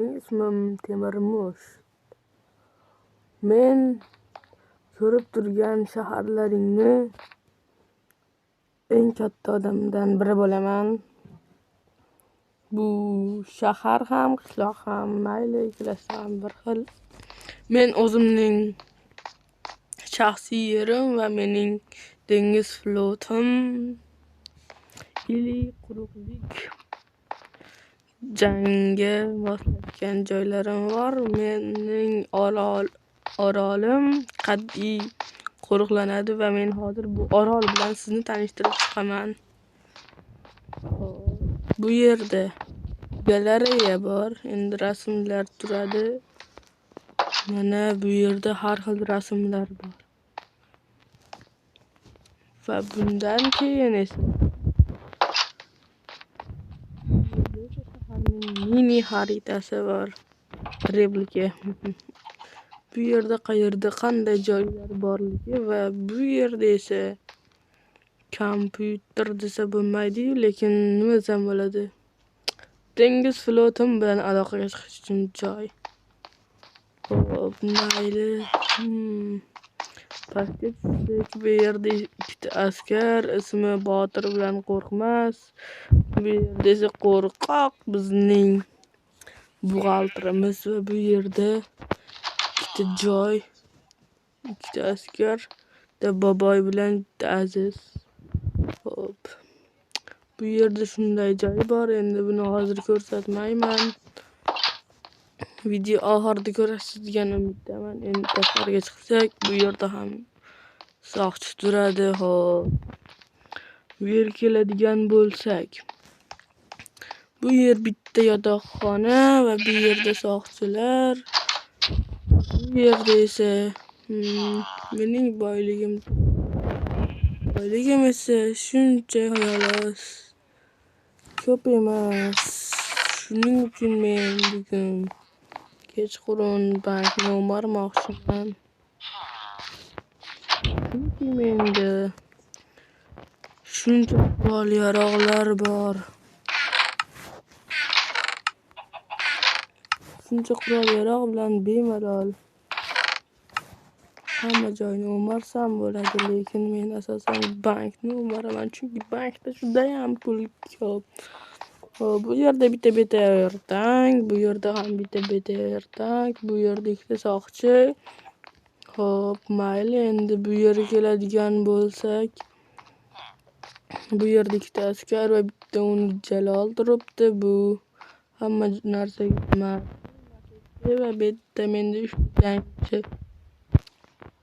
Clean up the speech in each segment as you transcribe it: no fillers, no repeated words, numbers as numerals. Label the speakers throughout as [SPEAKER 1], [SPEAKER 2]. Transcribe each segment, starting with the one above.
[SPEAKER 1] Mening ismim Temir Mush. Men ko'rib turgan shaharlaringni eng katta odamdan biri bo'laman. Bu shahar ham, qishloq ham, mayli, ikkalasi ham bir xil. Men o'zimning shaxsiy yerim va mening dengiz flotim ili quruqlik jangga moslashgan joylarim bor. Mening orolim qat'iy qo'riqlanadi va men hozir bu orol bilan sizni tanishtirib chiqaman. Bu yerda galereya bor. Endi rasmlar turadi. Mana bu yerda har xil rasmlar bor. Va bundan keyin esa mini xaritasi bor. Replika. Bu yerda qayerda qanday joylar borligi va bu yerda esa kompyuter desa bo'lmaydi-yu, lekin nima desam bo'ladi? Dengiz flotim bilan aloqaga chiqish uchun joy. Xo'p, mayli. Pastga tushsak, bu yerda ikkita askar, ismi Botir bilan Qo'rqmas. Bu yerda esa Qo'rqoq bizning buxgalterimiz va bu yerda ikkita joy, ikkita askar, bitta boboy bilan bitta Aziz. Xo'p. Bu yerda shunday joy bor, endi buni hozir ko'rsatmayman. Video oxirida ko'rasiz degan umiddaman. Endi tashqariga chiqsak, bu yerda ham soqchi turadi. Xo'p. Bu yerga keladigan bo'lsak, bu yer bitta yotoqxona va bu yerda soqchilar. Bu yerda esa mening boyligim. Boyligim esa shuncha xolos. Ko'p emas. Shuning uchun men bugun kechqurun bankni o'marmoqchiman. Chunki menda shuncha qurol-yarog'lar bor. Shuncha qurol-yarog' bilan bemalol hamma joyni o'marsam bo'ladi, lekin men asosan bankni o'maraman, chunki bankda judayam pul ko'p. Xo'p, bu yerda bitta BTR tank, bu yerda ham bitta BTR tank, bu yerda ikkita soqchi. Xo'p, mayli, endi bu yerga keladigan bo'lsak, bu yerda ikkita askar va bitta uni Jalol turibdi. Bu hamma narsaga va bitta menda 3 jangchi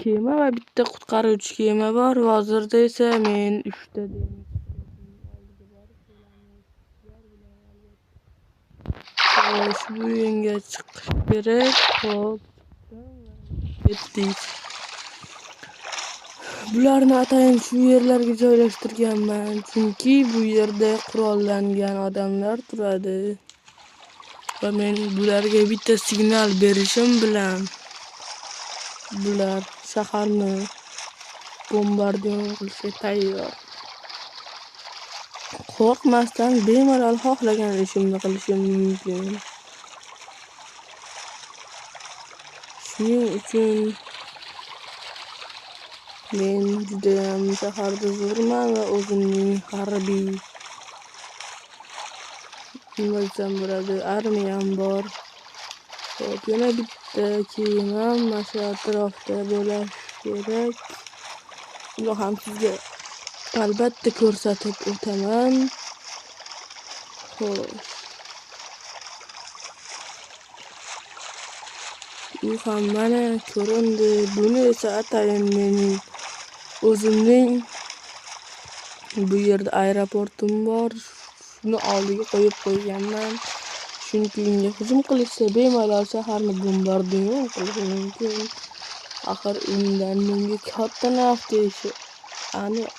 [SPEAKER 1] kema va bitta qutqaruvchi kema bor. Hozirda esa men 3 ta dengiz oldiga borib xo'sh, bu yerga chiqish kerak. Xo'p, ketdik. Bularni atayin shu yerlarga joylashtirganman, chunki bu yerda qurollangan odamlar turadi. Va men bularga bitta signal berishim bilan bular shaharni bombardimon qilishga tayyor. Qo'rqmasdan bemalol xohlagan ishimni qilishim mumkin. Shuning uchun men judayam shaharda zo'rman va o'zimning harbiy nima desam bo'ladi, armiyam bor. Xo'p, yana bitta kemam mana shu atrofda bo'lishi kerak. Uni ham sizga albatta ko'rsatib o'taman. Xo'sh. U ham mana ko'rindi. Buni esa atayin mening o'zimning bu yerda aeroportim bor. Shuni oldiga qo'yib qo'yganman. Chunki unga hujum qilishsa bemalol shaharni bombardimon qilishi mumkin. Axir undan menga katta naf tegishi aniq.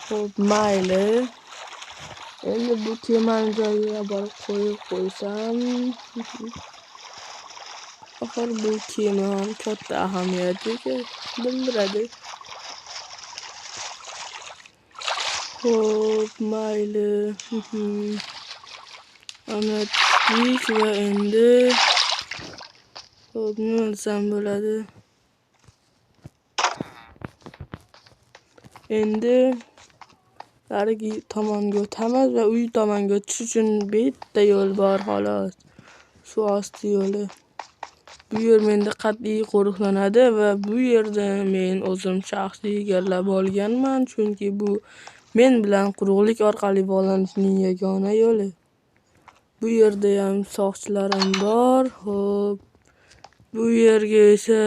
[SPEAKER 1] Xo'p, mayli. Endi bu kemani joyiga borib qo'yib qo'ysam, axir bu kema ham katta ahamiyatga bildiradi. Xo'p, mayli. Ana O'tdik va endi hop, nima desam bo'ladi? Endi narigi tomonga o'tamiz va uy tomonga o'tish uchun bitta yo'l bor xolos. Suv osti yo'li. Bu yer menda qat'iy qo'riqlanadi va bu yerda men o'zim shaxsiy egallab olganman, chunki bu men bilan quruqlik orqali bog'lanishning yagona yo'li. Bu yerda ham soqchilarim bor. Xo'p, bu yerga esa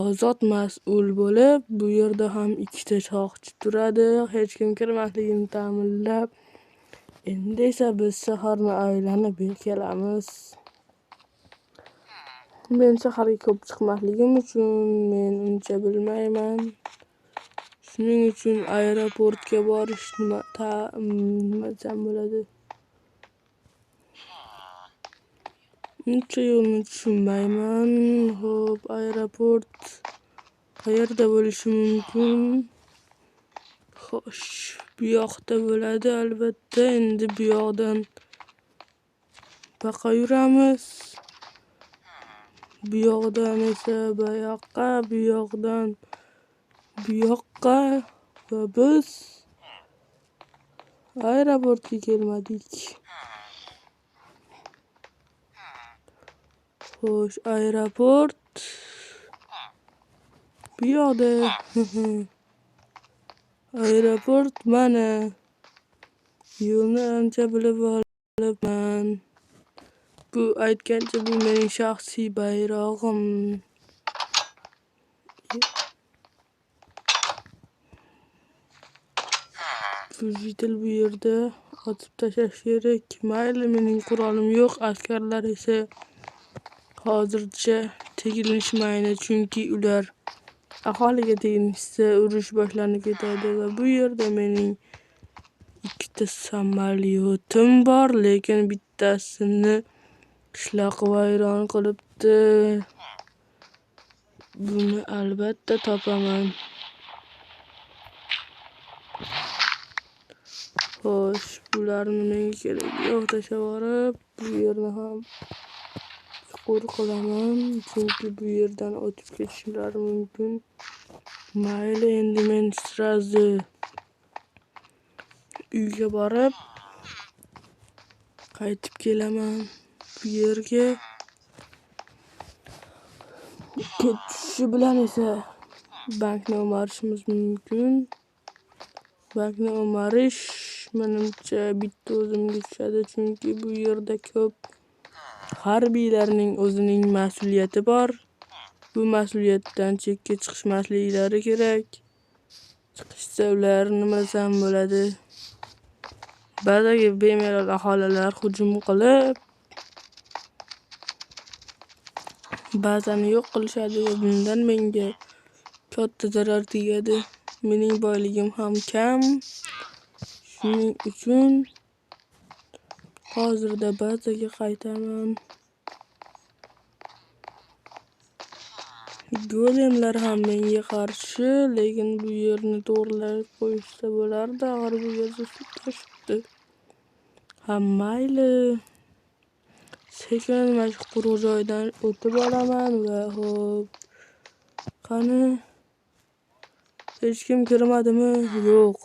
[SPEAKER 1] ozod mas'ul bo'lib, bu yerda ham ikkita soqchi turadi, hech kim kirmasligini ta'minlab. Endi esa biz shaharni aylanib kelamiz. Men shaharga ko'p chiqmasligim uchun men uncha bilmayman. Shuning uchun aeroportga borish nima desam bo'ladi? Uncha yo'lni tushunmayman. Xo'p, aeroport qayerda bo'lishi mumkin? Xo'sh, bu yoqda bo'ladi albatta. Endi bu yoqdan baqa yuramiz. Bu yoqdan esa bu yoqqa, bu yoqdan bu yoqqa va biz aeroportga kelmadik. Xo'sh, aeroport bu yoqda. Aeroport mana. Yo'lni ancha bilib olibman. Bu aytgancha bu mening shaxsiy bayrog'im. Fujitel bu yerda otib tashlash kerak. Mayli, mening qurolim yo'q. Askarlar esa hozircha teginishmaydi, chunki ular aholiga teginishsa urush boshlanib ketadi va bu yerda mening ikkita samolyotim bor, lekin bittasini qishloq vayron qilibdi. Buni albatta topaman. Xo'sh, bularni menga keragi yo'q, tashlab yuborib, bu yerni ham chuqur qilaman, chunki bu yerdan o'tib ketishlari mumkin. Mayli, endi men sразу uyga borib qaytib kelaman. Bu yerga kech tushishi bilan esa bankni o'marishimiz mumkin. Bankni o'marish menimcha bitta o'zimga tushadi, chunki bu yerda ko'p harbiylarning o'zining mas'uliyati bor. Bu mas'uliyatdan chetga chiqishmasliklari kerak. Chiqishsa ular nima desam bo'ladi? Bazaga bemalol aholilar hujum qilib bazani yo'q qilishadi va bundan menga katta zarar tegadi. Mening boyligim ham kam. Shuning uchun hozirda bazaga qaytaman. Golemlar ham menga qarshi, lekin bu yerni to'g'rilab qo'yishsa bo'lardi. Axir bu yerda suv toshibdi. Ha, mayli. Sekin mana shu quruq joydan o'tib olaman va hop. Qani? Hech kim kirmadimi? Yo'q.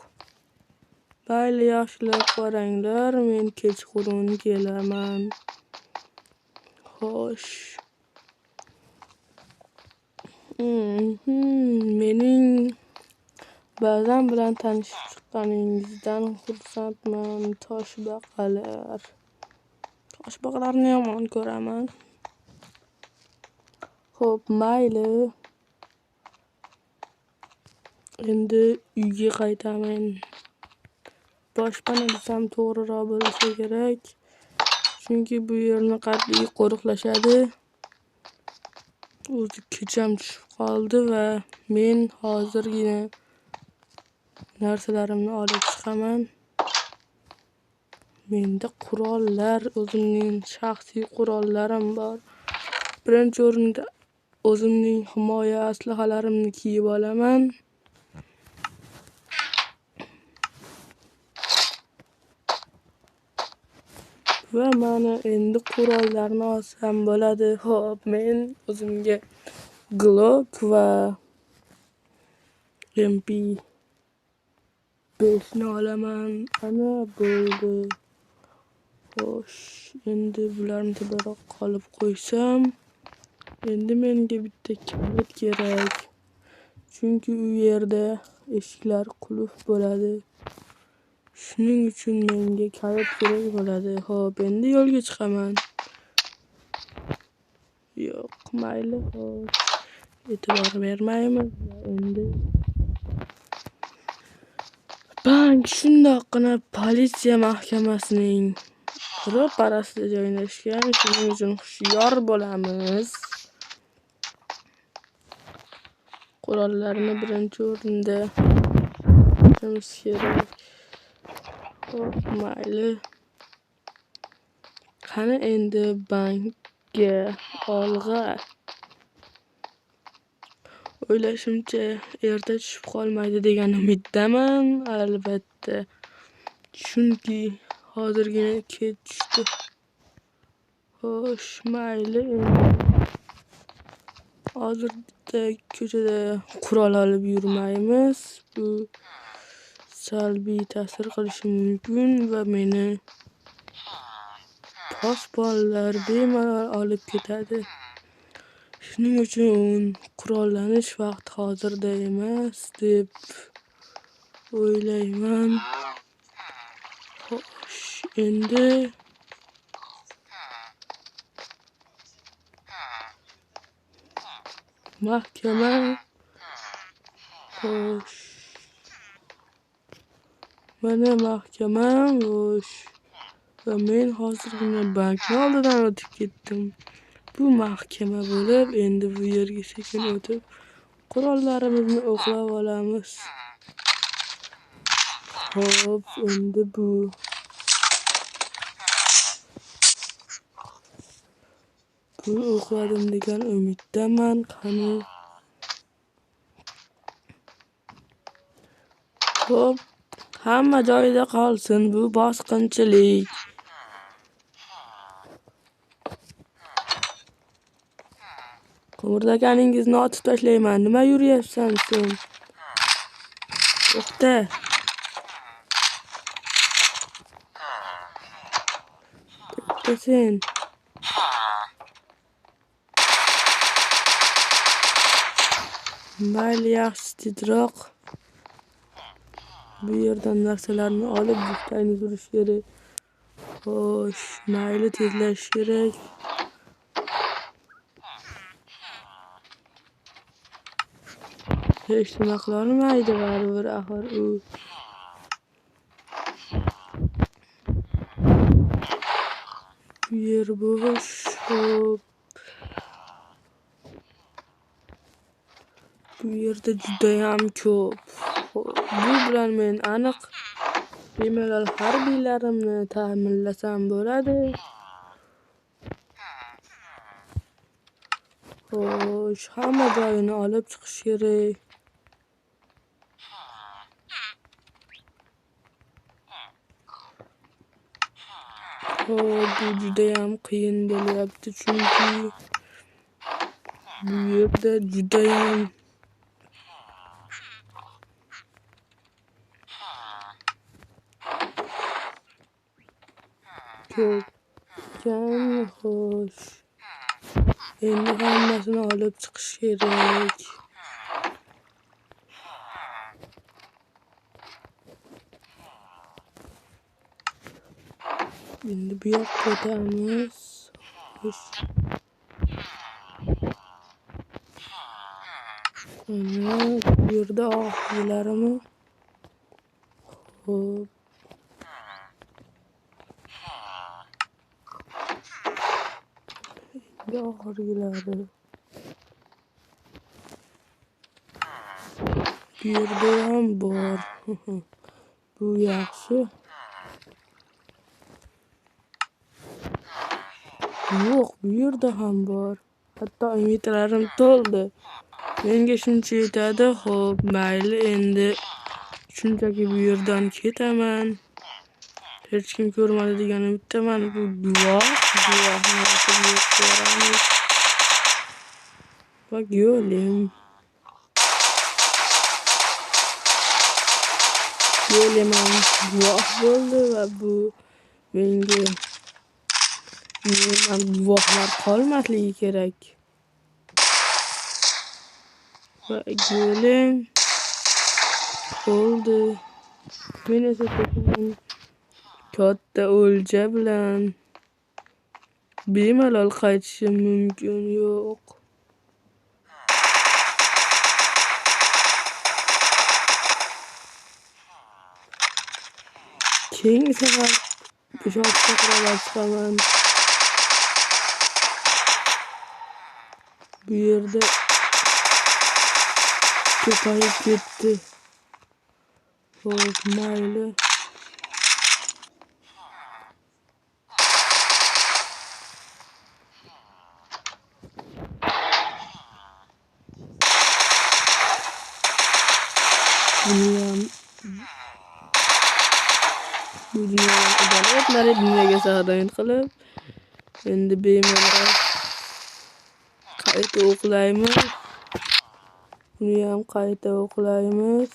[SPEAKER 1] Mayli, yaxshilab qaranglar, men kechqurun kelaman. Xo'sh. Mening bazam bilan tanishib chiqqaningizdan xursandman, toshbaqalar. Toshbaqalarni yomon ko'raman. Xo'p, mayli. Endi uyga qaytaman. Boshpana desam to'g'riroq bo'lsa kerak. Chunki bu yerni qat'iy qo'riqlashadi. O'zi kecham tushib qoldi va men hozirgina narsalarimni olib chiqaman. Menda qurollar, o'zimning shaxsiy qurollarim bor. Birinchi o'rinda o'zimning himoya aslahalarimni kiyib olaman. Va mana endi qurollarni olsam bo'ladi. Xo'p, men o'zimga Glock va MP5 ni olaman. Ana bo'ldi. Xo'sh, endi bularni teparoqqa olib qo'ysam, endi menga bitta kalit kerak. Chunki u yerda eshiklar qulf bo'ladi. Shuning uchun menga kalit kerak bo'ladi. Xo'p, endi yo'lga chiqaman. Yo'q, mayli. Xo'p, e'tibor bermaymiz endi. Bank shundoqqina politsiya mahkamasining ro'parasida joylashgan. Shuning uchun hushyor bo'lamiz. Qurollarni birinchi o'rinda qo'yishimiz kerak. Xo'p, mayli. Qani endi bankka olg'a. O'ylashimcha erta tushib qolmaydi degan umiddaman, albatta. Chunki hozirgina kech tushdi. Xo'sh, mayli endi. Hozirda ko'chada qurol olib yurmaymiz. Bu salbiy ta'sir qilishi mumkin va meni posbonlar bemalol olib ketadi. Shuning uchun qurollanish vaqti hozirda emas deb o'ylayman. Xo'sh, endi mahkama. Xo'sh. Mana mahkama. Xo'sh. Va men hozirgina bankni oldidan o'tib ketdim. Bu mahkama bo'lib, endi bu yerga sekin o'tib, qurollarimizni o'qlab olamiz. Xo'p, endi bu o'qladim degan umiddaman. Qani. Xo'p, hamma joyida qolsin bu bosqinchilik. Qimirlaganingizni otib tashlayman. Nima yuryapsan sen? To'xta. To'xta sen. Mayli, yaxshi, tezroq bu yerdan narsalarni olib juftayni surish kerak. Xo'sh, mayli, tezlashish kerak. Hech nima qila olmaydi baribir axir u. Bu yer bo'sh. Xo'p. Bu yerda judayam ko'p. Bu bilan men aniq bemalol harbiylarimni ta'minlasam bo'ladi. Xo'sh, hamma joyini olib chiqish kerak. Xo'p, bu judayam qiyin bo'lyapti, chunki bu yerda judayam ko'p ekan. Xo'sh, endi hammasini olib chiqish kerak. Endi bu yoqqa o'tamiz. Xo'sh. Mana bu yerda oxirgilarimi? Xo'p. Endi oxirgilari. Bu yerda ham bor. Bu yaxshi. Yo'q, bu yerda ham bor. Hatto umidlarim to'ldi. Menga shuncha yetadi. Xo'p, mayli, endi shunchaki bu yerdan ketaman. Hech kim ko'rmadi degan umiddaman. Bu guvohni otib yo'q ko'ramiz. Va golem. Golem ham guvoh bo'ldi va bu menga umuman guvohlar qolmasligi kerak. Va golem o'ldi. Men esa sekin katta o'lja bilan bemalol qaytishim mumkin. Yo'q. Keyingi safar 5-6 ta qurol chiqaman. Bu yerda ko'payib ketdi. Xo'p, mayli. Bu dunyodan adolatlar dunyoga saqlanib qilib, endi bemalol qayta o'qlaymiz. Buni ham qayta o'qlaymiz.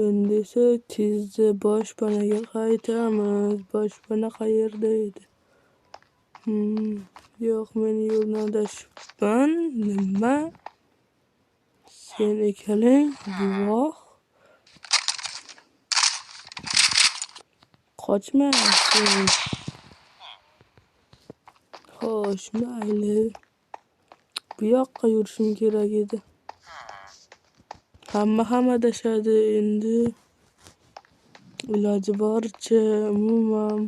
[SPEAKER 1] Endi esa tezda boshpanaga qaytamiz. Boshpana qayerda edi? Yo'q, men yo'ldan adashibman. Nima? Sen ekaling, guvoh. Qochma sen. Xo'sh, mayli. Bu yoqqa yurishim kerak edi. Hamma ham adashadi endi. Iloji boricha umuman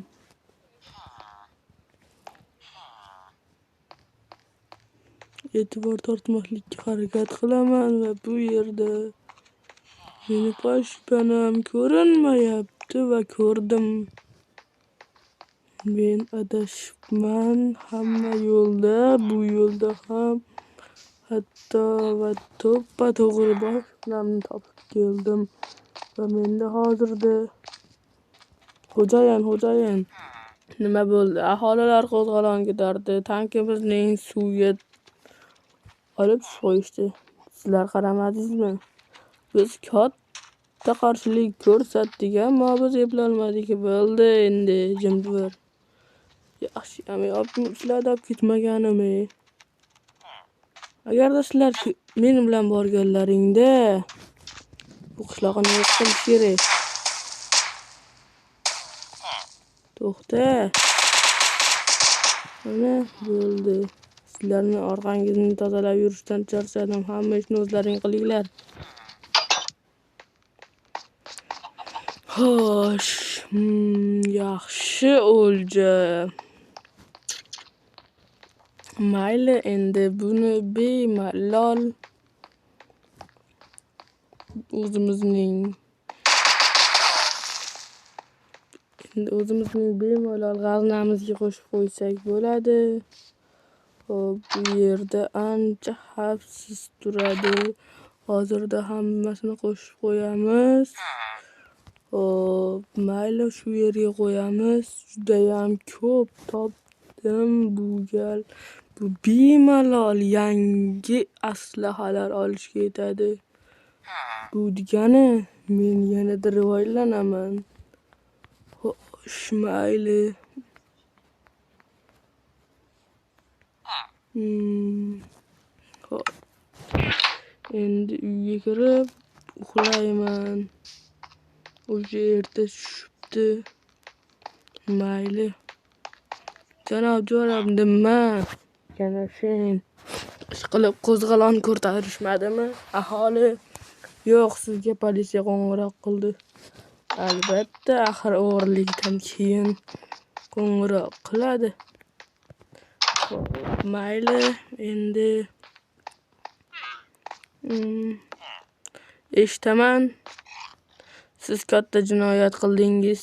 [SPEAKER 1] e'tibor tortmaslikka harakat qilaman va bu yerda meni boshpanam ko'rinmayapti va ko'rdim. Men adashibman hamma yo'lda, bu yo'lda ham, hatto va to'ppa-to'g'ri boshpanamni topib keldim va menda hozirda xo'jayin, nima bo'ldi? Aholilar qo'zg'olon ko'tardi, tankimizning suvga olib qo'yishdi. Sizlar qaramadingizmi? Biz katta qarshilik ko'rsatdik, ammo biz eplolmadik. Bo'ldi endi, jim tur. Yaxshiyam sizlarni olib ketmaganim. Agarda sizlar men bilan borganlaringda bu qishloqni yo'q qilish kerak. To'xta. Mana bo'ldi. Sizlarni orqangizni tozalab yurishdan charchadim. Hamma ishni o'zlaring qilinglar. Xo'sh, yaxshi o'lja. Mayli, endi buni bemalol o'zimizning bemalol g'aznamizga qo'shib qo'ysak bo'ladi. Xo'p, bu yerda ancha xavfsiz turadi. Hozirda hammasini qo'shib qo'yamiz. Xo'p, mayli, shu yerga qo'yamiz. Judayam ko'p topdim bu gal. Bu bemalol yangi aslahalar olishga yetadi. Bu degani men yanada rivojlanaman. Xo'sh, mayli. Xo'p. Endi uyga kirib uxlayman. O'sha erta tushibdi. Mayli. Janob Jo'rab, nima? Yana sen ishqilib qo'zg'olon ko'tarishmadimi? Aholi yo'q, sizga politsiya qo'ng'iroq qildi. Albatta, axir o'g'irlikdan keyin qo'ng'iroq qiladi. Mayli, endi eshitaman. Siz katta jinoyat qildingiz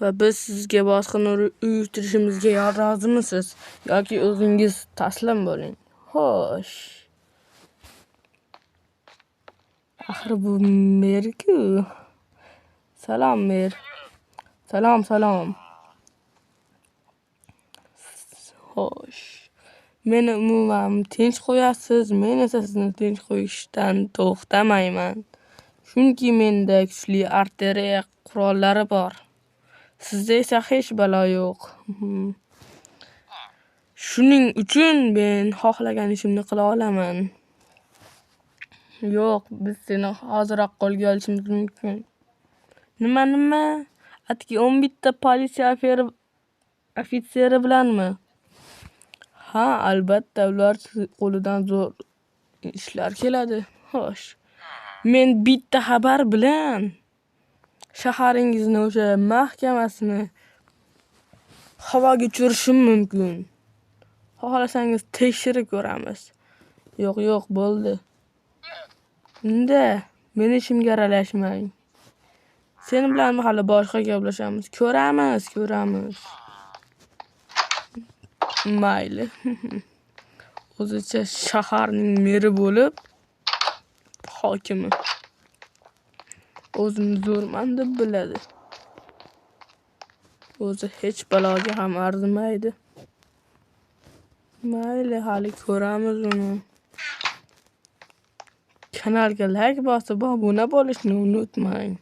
[SPEAKER 1] va biz sizga bosqin uyushtirishimizga rozimisiz yoki o'zingiz taslim bo'ling. Xo'sh. Axir bu mer-ku. Salom, mer. Salom, salom. Xo'sh. Meni umuman tinch qo'yasiz, men esa sizni tinch qo'yishdan to'xtamayman. Chunki menda kuchli artilleriya qurollari bor. Sizda esa hech balo yo'q. Shuning uchun men xohlagan ishimni qila olaman. Yo'q, biz seni hoziroq qo'lga olishimiz mumkin. Nima, nima? Atigi 11 ta politsiya ofitseri bilanmi? Ha, albatta, ular qo'lidan zo'r ishlar keladi. Xo'sh. Men bitta xabar bilan shaharingizni o'sha mahkamasini havoga uchirishim mumkin. Xohlasangiz tekshirib ko'ramiz. Yo'q, yo'q, bo'ldi. Unda meni ishimga aralashmang. Sen bilan hali boshqa gaplashamiz. Ko'ramiz, ko'ramiz. Mayli. O'zicha shaharning meri bo'lib, hokimi. O'zini zo'rman deb biladi. O'zi hech baloga ham arzimaydi. Mayli, hali ko'ramiz uni. Kanalga like bosib, obuna bo'lishni unutmang.